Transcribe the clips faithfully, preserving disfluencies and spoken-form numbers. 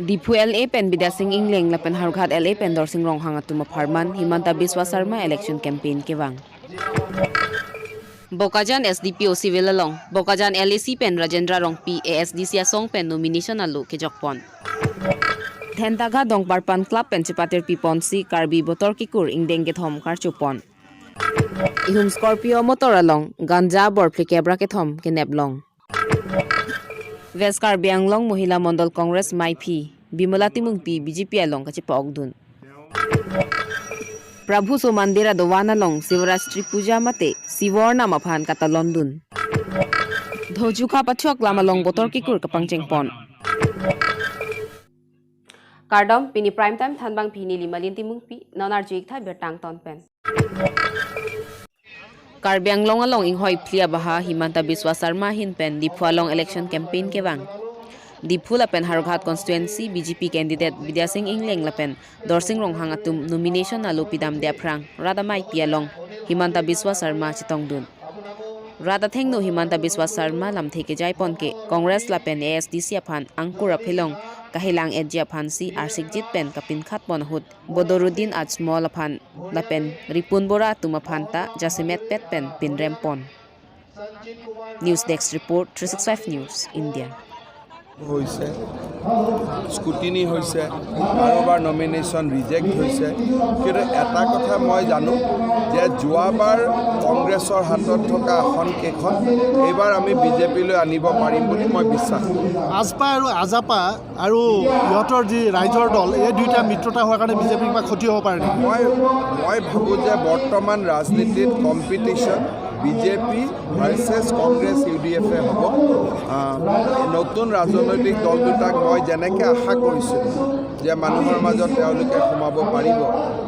Diphu L A pen Bidya Sing Engleng lapen Howraghat L A pen Dorsing Ronghang atum apharman Himanta Biswa Sarma election campaign kevang. Bokajan S D P O civil along, Bokajan L A C pen Rajendra Rongpi A S D C asong pen nomination alo kejokpon. Dhentaghat Dongparpan Club pen chepatir piponsi Karbi Botor Kekur ingdeng kethom karchopon. Ihum Scorpio motor along ganja bor phlikep ra kethom kenep long. West Karbi Anglong Mohila Mondol Congress maiphi Bimala Timungpi B J P along kachepa-okdun. Prabhu So Mandir adovan along Sivaratri Puja mate Sivornam aphan katalondun. Dhojukhap achok lam along Botor Kekur kapangchengpon. Kardom, pini Prime Time thanbangpi neli Malin Timungpi, non arju-ik tha birta angton pen. Karbi Anglong along inghoi phli abaha Himanta Biswa Sarma ahin pen Diphu along election campaign kevang. Diphu lapen Howraghat constituency B J P candidate Bidya Sing Engleng lapen Dorsing Ronghang atum nomination alo pidamde aphrang rat amaipi along Himanta Biswa Sarma chetongdun. Rat athengno Himanta Biswa Sarma lamthe kejaipon ke Congress lapen A S D C aphan angkur aphelong kahelang-etji aphansi arsikjit pen kapinkhatpon ahut Bodoruddin Ajmol aphan lapen Ripun Bora atum aphan ta jasemetpet pen pinrempon. News Desk Report, three six five News, India. হৈছে, স্ক্ৰুটিনি হৈছে, কাৰোবাৰ nomination reject হৈছে। কিন্তু এটা কথা মই জানো যে যোৱাবাৰ কংগ্ৰেছৰ হাতত থকা আসন কেইখন এইবাৰ আমি বিজেপিলৈ আনিব পাৰিম বুলি মই বিশ্বাস কৰোঁ। আজপা আৰু আজাপা আৰু ইহঁতৰ যি ৰাইজৰ দল, এই দুইটা মিত্ৰতা হোৱাৰ কাৰণে বিজেপিৰ কিবা ক্ষতি হ'ব পাৰে নেকি? মই, মই ভাবোঁ যে বৰ্তমান ৰাজনীতিত competition BJP versus Congress, U D এফে হ'ব। আহ, নতুন ৰাজনৈতিক দল দুটাক মই যেনেকে আশা কৰিছোঁ যে মানুহৰ মাজত তেওঁলোকে সোমাব পাৰিব,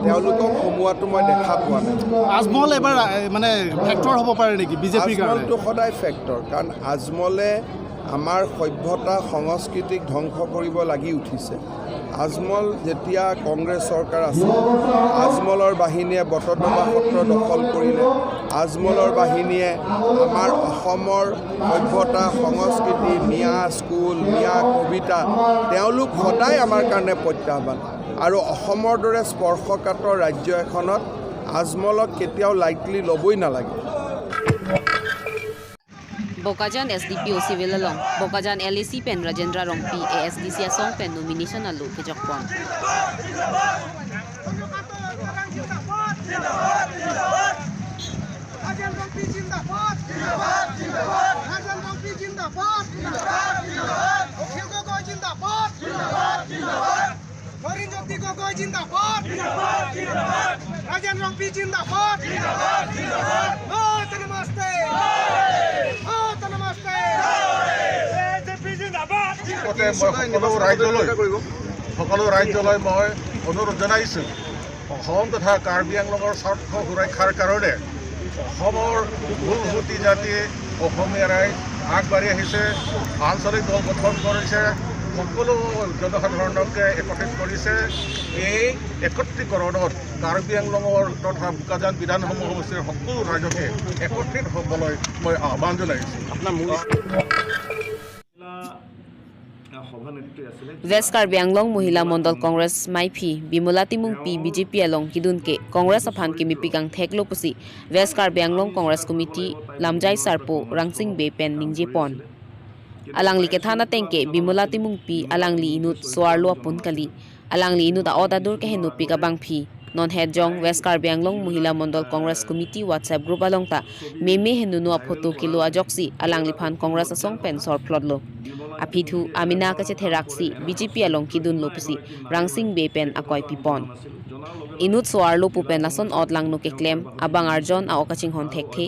তেওঁলোকক সোমোৱাটো মই দেখা পোৱা নাই। আজমল এবাৰ, এ, মানে ফেক্টৰ হ'ব পাৰে নেকি বিজেপিৰ কাৰণে? আজমলটো সদায় ফেক্টৰ, কাৰণ আজমলে আমাৰ সভ্যতা সংস্কৃতিক ধ্বংস কৰিব লাগি উঠিছে। আজমল যেতিয়া কংগ্ৰেছ চৰকাৰ আছিল, আজমলৰ বাহিনীয়ে বটদ্ৰৱা সত্ৰ দখল কৰিলে। আজমলৰ বাহিনীয়ে আমাৰ অসমৰ সভ্যতা সংস্কৃতি, মিয়া স্কুল, মিয়া কবিতা, তেওঁলোক সদায় আমাৰ কাৰণে প্ৰত্যাহ্বান। আৰু অসমৰ দৰে স্পৰ্শকাতৰ ৰাজ্য এখনত আজমলক কেতিয়াও লাইটলি ল'বই নালাগে। Bokajan S D P O civil along, Bokajan L A C pen Rajendra Rongpi A S D C asong pen nomination alo kejokpon. Rajen Rongpi zindabad! Rajen Rongpi zindabad! Akhil Gogoi zindabad! Lorin Jyoti Gogoi zindabad! Rajen Rongpi zindabad! Mahatma Namaste! Mahatma Namaste! BJP জিন্দাবাদ! লগতে মই সকলো ৰাইজলৈ, সকলো ৰাইজলৈ মই অনুৰোধ জনাইছোঁ, অসম তথা কাৰ্বি আংলঙৰ স্বাৰ্থ সুৰক্ষাৰ কাৰণে অসমৰ মূল সুঁতি জাতি অসমীয়া ৰাইজ আগবাঢ়ি আহিছে, আঞ্চলিক দল গঠন কৰিছে, সকলো জনসাধাৰণকে একত্ৰিত কৰিছে। এই একত্ৰীকৰণত কাৰ্বি আংলঙৰ তথা বোকাজান বিধানসভা সমষ্টিৰ সকলো ৰাইজকে একত্ৰিত হ'বলৈ মই আহ্বান জনাইছোঁ। আপোনাৰ মূল West Karbi Anglong Mohila Mondol Congress maiphi Bimala Timungpi B J P along kedun ke Congress aphan kemepik angthek lo pusi West Karbi Anglong Congress Committee lamjai sarpo Rangsing Bey pen ningjepon. Alangli kethan ateng ke Bimala Timungpi alangli inut so-arlo apun kali. Alangli inut a'ot adur kehenopik abangphi non hetjong West Karbi Anglong Mohila Mondol Congress Committee WhatsApp group along ta meme henunu aphoto kelo ajoksi alangliphan Congress asong pen sorphlotlo. Aphi thu amena kachetheraksi B J P along kedunlo pusi Rangsing Bey pen akoi pipon. Inut so-arlo pu pen lason ot langno keklem abang arjon a-ok kachinghon thekthe.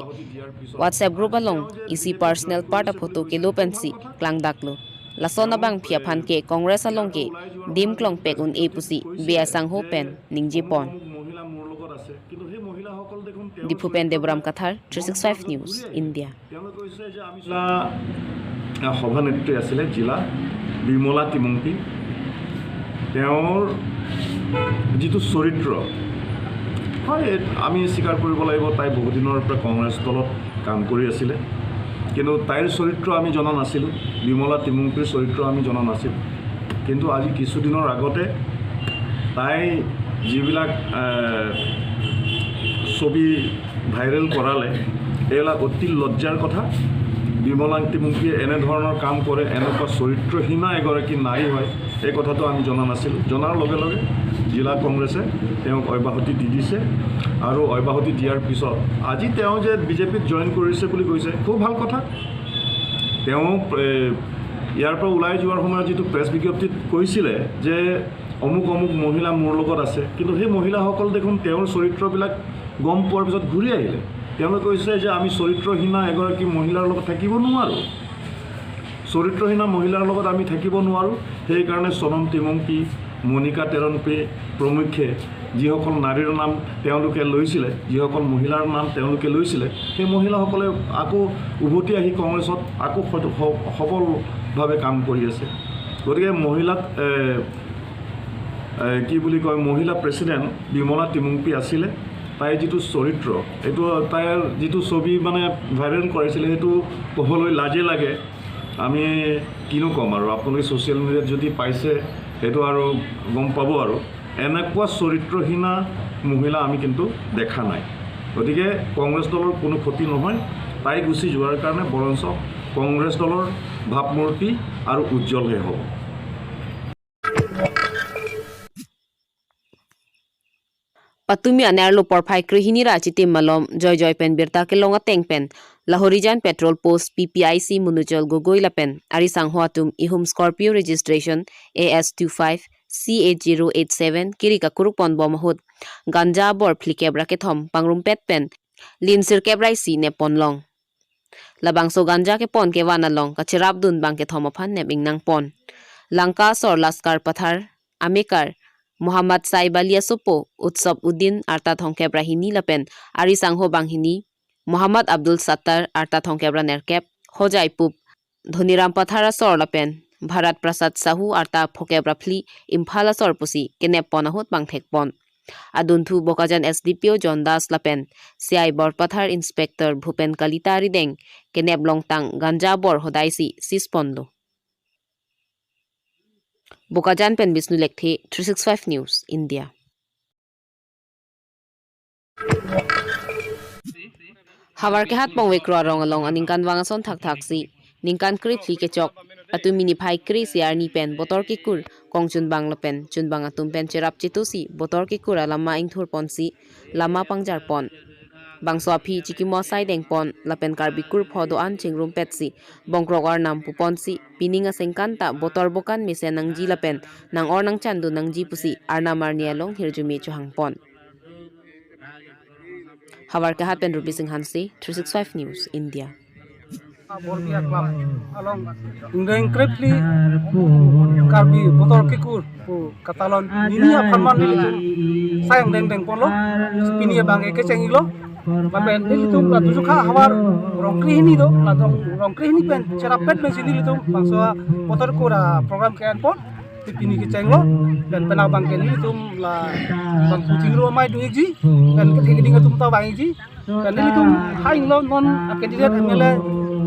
WhatsApp group along isi personal part aphoto kelo pensi klangdaklo. Lason abangphi aphan ke Congress along ke dim klongpek un-e pusi Bey asangho pen ningjepon. Diphu pen Deboram Kathar, three six five News, India. জিলা সভানেত্ৰী আছিলে জিলা বিমলা তিমুংপি। তেওঁৰ যিটো চৰিত্ৰ, হয়, আমি স্বীকাৰ কৰিব লাগিব, তাই বহুদিনৰ পৰা কংগ্ৰেছ দলত কাম কৰি আছিলে, কিন্তু তাইৰ চৰিত্ৰ আমি জনা নাছিলোঁ, বিমলা তিমুংপিৰ চৰিত্ৰ আমি জনা নাছিলোঁ। কিন্তু আজি কিছুদিনৰ আগতে তাই যিবিলাক এ, ছবি ভাইৰেল কৰালে, এইবিলাক অতি লজ্জাৰ কথা। বিমলা তিমুংপিয়ে এনেধৰণৰ কাম কৰে, এনেকুৱা চৰিত্ৰহীনা এগৰাকী নাৰী হয়, এই কথাটো আমি জনা নাছিলোঁ। জনাৰ লগে লগে জিলা কংগ্ৰেছে তেওঁক অব্যাহতি দি দিছে আৰু অব্যাহতি দিয়াৰ পিছত আজি তেওঁ যে বিজেপিত জইন কৰিছে বুলি কৈছে, খুব ভাল কথা। তেওঁ এ, ইয়াৰ পৰা ওলাই যোৱাৰ সময়ত যিটো প্ৰেছ বিজ্ঞপ্তিত কৈছিলে যে অমুক অমুক মহিলা মোৰ লগত আছে, কিন্তু সেই মহিলাসকল দেখোন তেওঁৰ চৰিত্ৰবিলাক গম পোৱাৰ পিছত ঘূৰি আহিলে। তেওঁলোকে কৈছে যে আমি চৰিত্ৰহীনা এগৰাকী মহিলাৰ লগত থাকিব নোৱাৰোঁ, চৰিত্ৰহীনা মহিলাৰ লগত আমি থাকিব নোৱাৰোঁ। সেইকাৰণে চনম টিমংপি, মণিকা তেৰণপে প্ৰমুখ্যে যিসকল নাৰীৰ নাম তেওঁলোকে লৈছিলে, যিসকল মহিলাৰ নাম তেওঁলোকে লৈছিলে, সেই মহিলাসকলে আকৌ উভতি আহি কংগ্ৰেছত আকৌ স- স- সবলভাৱে কাম কৰি আছে। গতিকে মহিলাত এ, এ, কি বুলি কয়, মহিলা প্ৰেচিডেণ্ট বিমলা তিমুংপি আছিলে। তাইৰ যিটো চৰিত্ৰ, এইটো তাইৰ যিটো ছবি মানে ভাইৰেল কৰাইছিলে, সেইটো ক'বলৈ লাজে লাগে। আমি কিনো ক'ম আৰু, আপোনালোকে ছ'চিয়েল মিডিয়াত যদি পাইছে সেইটো আৰু গম পাব আৰু। এনেকুৱা চৰিত্ৰহীনা মহিলা আমি কিন্তু দেখা নাই। গতিকে কংগ্ৰেছ দলৰ কোনো ক্ষতি নহয়, তাই গুচি যোৱাৰ কাৰণে বৰঞ্চ কংগ্ৰেছ দলৰ ভাৱমূৰ্তি আৰু উজ্জ্বলহে হ'ব। Patumi anerlo porphai krehini ra chitim malom joijoi pen birta kelong ateng pen Lahorijan Patrol Post P P I C Munujol Gogoi lapen ari sangho atum ihum Scorpio registration A S two five C eight zero eight seven kiri kakuruk pon bom ahut ganja bor phlikep ra kethom pangrumpet pen linsir kep ra isi nep pon long. Labangso ganja kepon kevan along kacherap dun bang kethom aphan nep ingnang pon. Langka asor Laskar Pathar amekar Muhammad Saib Ali asopo Utsop Uddin arta thomkep ra hini lapen ari sangho banghini Muhammad Abdul Sattar arta thomkep ra nerkep, Hojai Pup, Dhoniram Pathar asor lapen Bharat Prasad Sahu arta phokep ra phli Imphal asor pusi kenep pon ahut bang thek pon. Adunthu Bokajan S D P O John Das lapen C I Borpathar Inspector Bhupen Kalita arideng kenep longtang ganja bor hodai si sis ponlo. Bokajan pen Bisnu Lekthe, three six five News, India. Havar kehat Pongvekro arong along aningkanvang ason thakthak si ningkan krephli kechok Patumi niphai kre-isi arni pen botor kekur kongchunbang lapen chunbang atum pen cherap chetu si botor kekur alama ingthur ponsi lama pangjar pon. Bangso aphi chikimo asai deng pon lapen Karbi kur pho do-an chingrumpet si bongkrok arnam pu ponsi pining asengkan ta botor bokan mesen nangji lapen nang-or nangchan dun nangji pusi arnam arni along hirjume chohang pon. Havar kehat pen Rupi Singh Hanse, three six five News, India. Borbiya Club along ingdeng krephli Karbi botor kekur pu katalon nini apharman nelitum sayang deng deng ponlo. Pini abang ke kecheng-iklo. Lapen nelitum la dujukha havar rong krehini do, la rong, rong krehini pen cherap pet pensi nelitum bangso botor kekur program ke-en pon. Pini kechenglo, pen penang bang ke nelitum la bang kuching ro mai do-ikji, pen kethe keding atum ta vang-ikji, pen nelitum ha-inglo non a candidate M L A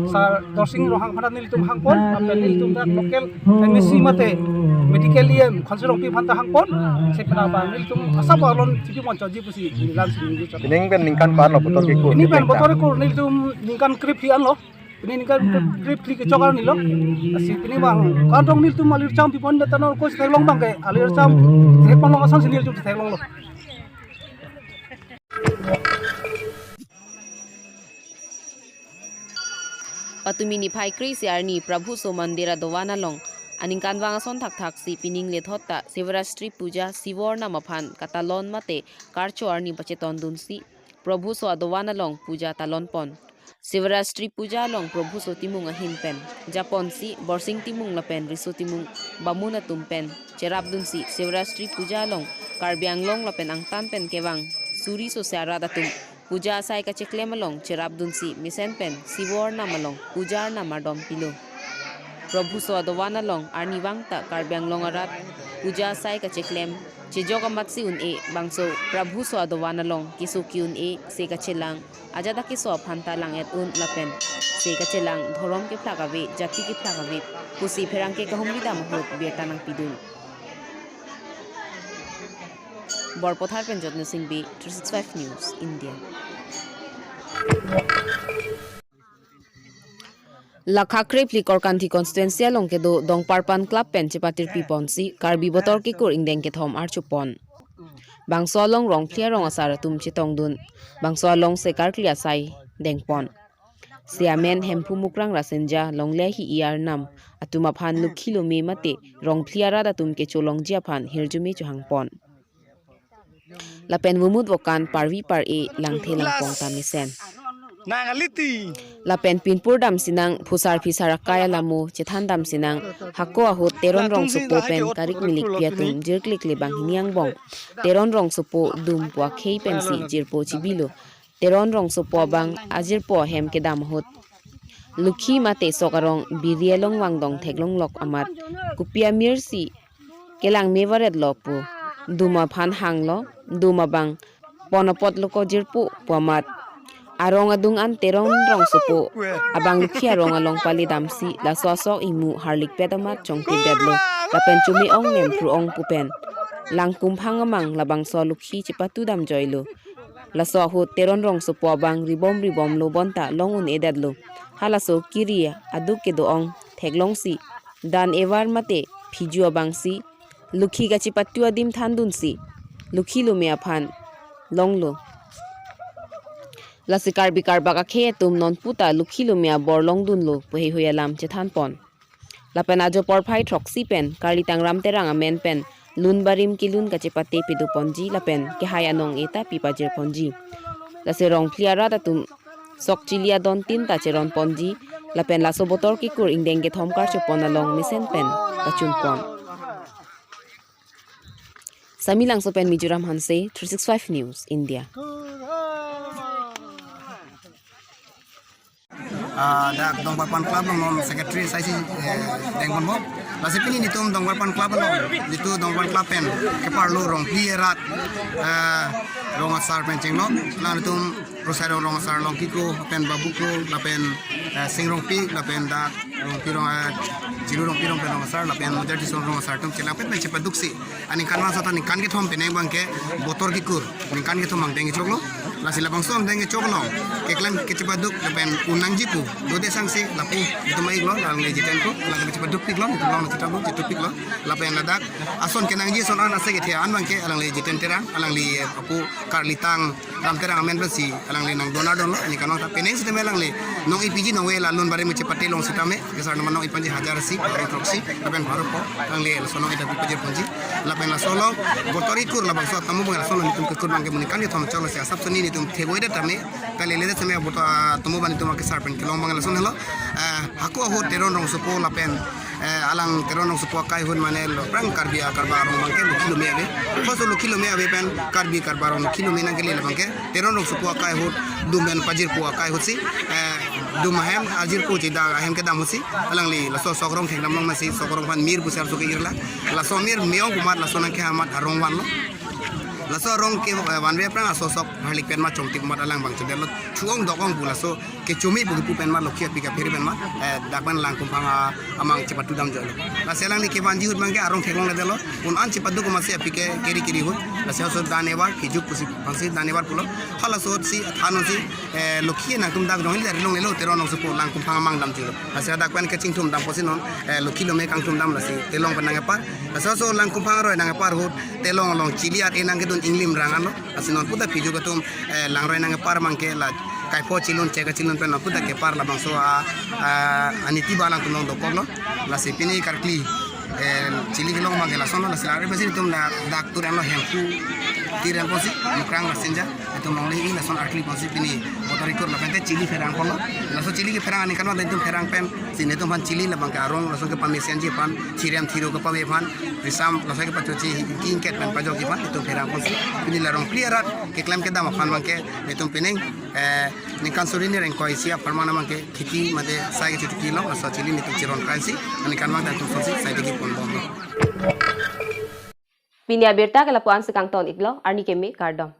Sar Dorsing Ronghang aphan nelitum hang pon, pen nelitum dak local M A C mate medical E M Khonse Rongpi aphan ta hang pon, si penang bang nelitum asap alon chipi monchoji pusi nelilam si nelitum. Pining pen ningkan ko-an lo botor kekur? Pini pen botor kekur nelitum ningkan krephli anlo. Pini ningkan krephli kechok arni lo. Lasi pini bang kantong nelitum alir cham pipon betan or coach theklong bang ke alir cham theklong ason si nelitum theklonglo. Patumi niphai kre-isi arni Prabhuso Mandir adovan along aningkanvang ason thakthak si pining lethot ta Shivaratri Puja Sivo Arnam aphan katalon mate karcho arni pacheton dunsi Prabhuso adovan along puja talon pon. Shivaratri Puja along Prabhuso Timung ahin pen japon si Borsing Timung lapen Riso Timung bamun atum pen cherap dunsi Shivaratri Puja along Karbi Anglong lapen angtan pen kevang suri sose arat atum puja asai kacheklem along cherap dunsi mesen pen Sivo Arnam along puja arnam ardom pilo. Prabhuso adovan along arnivang ta Karbi Anglong arat puja asai kacheklem chejok amatsi un-e, bangso Prabhu so adovan along keso ke-un-e se kachelang, ajat akeso aphan ta lang-et un lapen se kachelang dhorom kephlak ave, jati kephlak ave pusi pherangke kahumri dam ahut birta nangpidun. Borpathar pen Jotno Singh Bey, three six five News, India. Lakha krephli Korkanthi constituency along kedo Dongparpan Club pen chepatirpi ponsi Karbi Botor Kekur ingdeng kethom archupon. Bangso along Rongphli arong asar atum chetongdun. Bangso along se karkli asai dengpon. Se amen Hemphu Mukrang Rasinja, longle hi iar nam atum aphan lukhi lume mate Rongphli arat atum kecholongji aphan hirjume chohangpon. Lapen vomut vokan parvi par-e langthe langpong ta mesen. Nang aliti. Lapen pinpur damsinang phusar phisar akai alamo chethan damsinang hako ahut Teron rongsopo pen karik milik pi atum jirklikle banghini angbong Teron rongsopo dum pu akhei pensi jirpo chibilo. Teron rongsopo abang ajirpo ahem kedam ahut lukhi mate sok arong biri along vangdong theklonglok amat kopi amirsi kelang me varetlo pu dum aphan hanglo, dum abang pon apotlo ko jirpo pu amat. Arong adung an Teron rongsopo abang lukhi arong along pali damsi laso asok imu harlikpet amat chongtipdetlo. Lapen chumi ong nempru ong pu pen Langkumphang amang labangso lukhi chepatu damjoilo. Laso ahut Teron rongsopo abang ribom ribomlo bonta long un-edetlo. Halaso kiri aduk kedo ong theklongsi dan evar mate phiju abangsi lukhi kachepatu adim thandunsi lukhi lume aphan longlo. Lasi Karbi Karbak akhei atum nonputa lukhi lume abor longdunlo pu heihui alam chethanpon. Lapen ajo porphai throksi pen Karli Tangram Terang amen pen lun barim kelun kachepate pedoponji lapen kehai anong-e ta pipajirponji. Lasi Rongphli arat atum sok chili adon tin ta cheronponji lapen laso Botor Kekur ingdeng kethom karchupon along mesen pen kachunpon. Samelangso pen Mizoram Hanse, three six five News, India. Ah, dak Dongparpan Club along non secretary S I C, eh, dengponpo. Lasi pini netum Dongparpan Club along, netum Dongparpan Club pen keparlo Rongphli arat, eh, rong asar pen chenglo. La netum Rosai rong, rong asar Longki Kro, lapen Babu Kro, lapen, eh, Sing Rongpi, lapen dak Rongpi rong, eh, Chiru Rongpi rong pen rong asar, lapen Mojar Tison rong asar atum chelang pen pen chepaduksi. Aningkan vangso ta ningkan kethom penang abangke Botor Kekur ningkan kethom angdeng kechoklo. Lasi labangso angdeng kechok along keklem kechepaduk lapen un nangji pu dode sangse lapu netum iklo, alangli jiten ko, lapen kechepadukpiklo, netum along chetabuk chetupiklo. Lapen ladak ason kenangji ason an ase kethe an abangke alangli Jiten Terang, alangli apo Karli Tangram Terang amen pensi alangli nangdonadonlo. Aningkan vang ta penang sitame alangli nong-e piji nong-e la lun barim chepate long sitame, kesar nama nong-e panji hajar isi, baru throksi, lapen baru po, alangli laso nong-e ta pipajirponji. Lapen laso along Botor Kekur labangso atomo abang laso along netum kekur abangke monit kan kethom choklo si asap soni netum thevoidet tame, kalile det tame Botor, ah, atomo abang netum kesar pen kelong abang lason helo. Eh, hako ahut Teron rongsopo lapen, eh, alang Teron rongsopo akai ahut mane lo prang Karbi akarbak arong abangke lukhi lume ave. Koso lukhi lume ave pen Karbi karbak arong lukhi lume nangkele abangke Teron rongsopo akai ahut dum pen pajirpo akai ahutsi, eh, dum ahem ajirpo chida ahem kedam ahutsi alangli laso sok arong thekdam long masi sok arong aphan mir pusi arso ke-irla. Laso mir me-ong pu amat laso nangkehang amat arong vanlo. Laso arong ke, eh, vanve aphrang laso sok harlikpet amat chongtip amat alang bang chedetlo. Thu-ong dok-ong pu laso kechumi pu kipu pen amat lokhi aphi kaphere pen amat, eh, dak pen Langkumphang amang chepatu damjoilo. Lasi alangli kevanji ahut abangke arong theklongledetlo. Un an chepaduk amatsi aphi ke keri keri ahut. Lasi laso dan evar kijuk pusi aphansi dan evar pulo. Halaso ahutsi thanonsi, eh, lokhi nangtum dak jongli dari longlelo Teron rongsopo Langkumphang amang damjilo. Lasi dak pen kechingthum damponsi non, eh, lukhi lume kangthum dam lasi telong pen nangkepar. Lasi laso Langkumphang aroi nangkepar ahut telong along chili at-e nangkedun inglim rang anlo. Lasi non puta phiju atum, eh, langroi nangkepar abangke la kaipho chilun cheka chilun pen non puta kepar labangso a, a, aniti ba alangtum along dokoklo. Lasi pini karkli, eh, chili kelong abangke lasonlo, lasi langre basi netum la dak tur anlo Hemphu tir anponsi, Mukrang Rasinja, netum longle-i lason arkli ponsi pini Botor Kekur lapen te chili pherangponlo. Laso chili kepherang aningkan vang netum pherang pensi netum aphan chili labangke arong lason kepamesenji aphan, thirem thiro kepave aphan, risam laso kepachoji ingki ingket pen pajokji aphan netum pherangponsi pini la Rongphli arat keklem kedam aphan abangke netum penang, eh, ningkan suri ni rengkoi isi apharman abangke kheti mate sai kechotiki long laso chili netum chiron kransi aningkan vang netum sonsi sai digi ponbomlo. Pini abirta ke lapu-an si kangton iklo, arni keme, kardom.